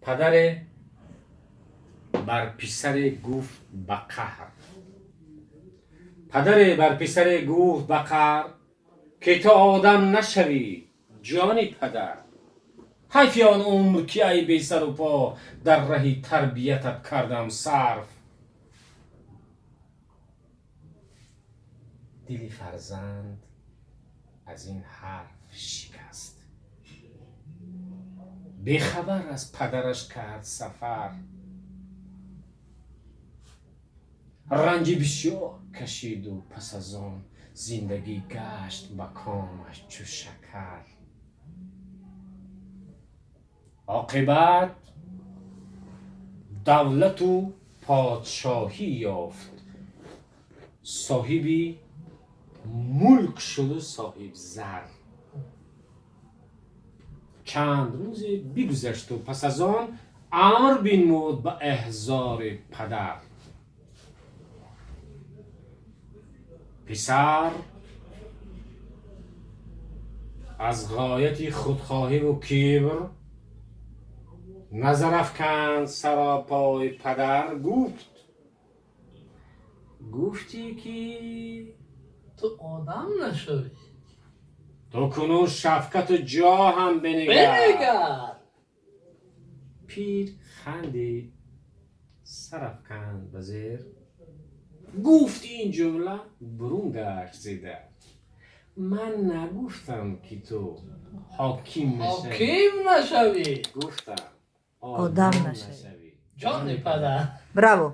Падаре бар писаре гуфт ба қаҳр, падаре бар писаре гуфт ба қаҳр, ки ту одам нашавӣ, ҷони падар. Ҳайфи он умр, ки ай бесару по дар раҳи тарбиятат кардам сарф. Дили фарзанд аз ин ҳарф шикаст, бехабар аз падараш кард сафар. Ранҷи бисёр кашиду пас аз он зиндагӣ гашт ба комаш чу шакар. Оқибат давлату подшоҳӣ ёфт, соҳиби мулк шуду соҳиб зар. Чанд рӯзе бигузашту пас аз он амр бинмуд ба эҳзори падар. Писар аз ғояти худхоҳиву кибр назар афканд саропои падар, гуфт: гуфтӣ, ки ту одам нашавӣ, ту кунун шафкату ҷоҳам бинигар. Бинигар. Пир хандид, сар афканд ба зер, гуфт ин ҷумла, бурун гашт зида: ман нагуфтам, ки ту ҳоким нашавӣ. Ҳоким нашавӣ. Гуфтам одам нашавӣ. Ҷони падар. Браво!